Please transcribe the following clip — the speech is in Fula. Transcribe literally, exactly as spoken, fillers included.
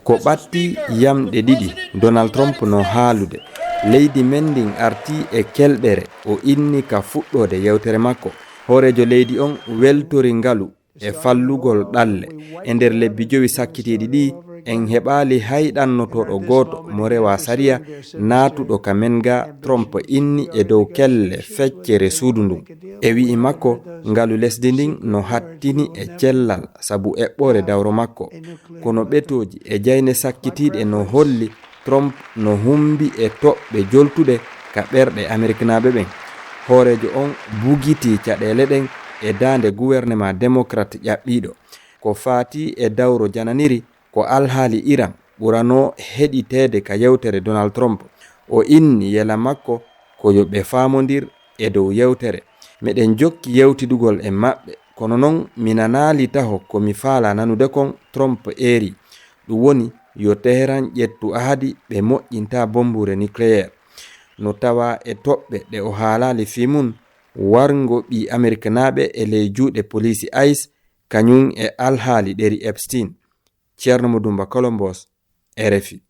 Ko ɓatti yamɗe ɗiɗi Donald Trump no haalude. Leydi men ndin arti e kelɗere, o inni ka fuɗɗoode yewtere makko. Hooreejo leydi on weltori ngalu e fallugol ɗalle. E nder lebbi jowi sakkitiiɗi ɗi, en heɓaali hay ɗannotooɗo gooto mo rewa sariya naatuɗo ka men ga, Trump inni e dow kelle feccere suudu ndun. E wi'i makko, ngalu lesdi ndin no hattini e cellal sabu eɓɓoore dawro makko. Kono ɓetooji e jayne sakkitiiɗe no holli Trump no humbi e toɓɓe joltuɗe ka ɓerɗe Ameriknaaɓe ɓen. Hooreejo on bugitii caɗeele ɗen e daande guwernema Democrat ƴaɓɓiiɗo. Ko faati e dawro jananiri, ko alhaali Iran ɓuranoo heɗiteede ka yewtere Donald Trump. O inni yela makko ko yo ɓe faamondir e dow yewtere. Miɗen jokki yewtidugol e maɓɓe, kono non mi nanaali taho ko mi faalaa nanude kon, Trump eeri. Ɗum woni yo Teheran ƴettu ahadi ɓe moƴƴinta bombure nucléaire. No tawaa e toɓɓe ɗe o haalaali fii mun, warngo ɓii Ameriknaaɓe e ley juuɗe poliisi ice, kañum e alhaali ɗeri Epstein. Ceerno Modumba Colombos, R F I.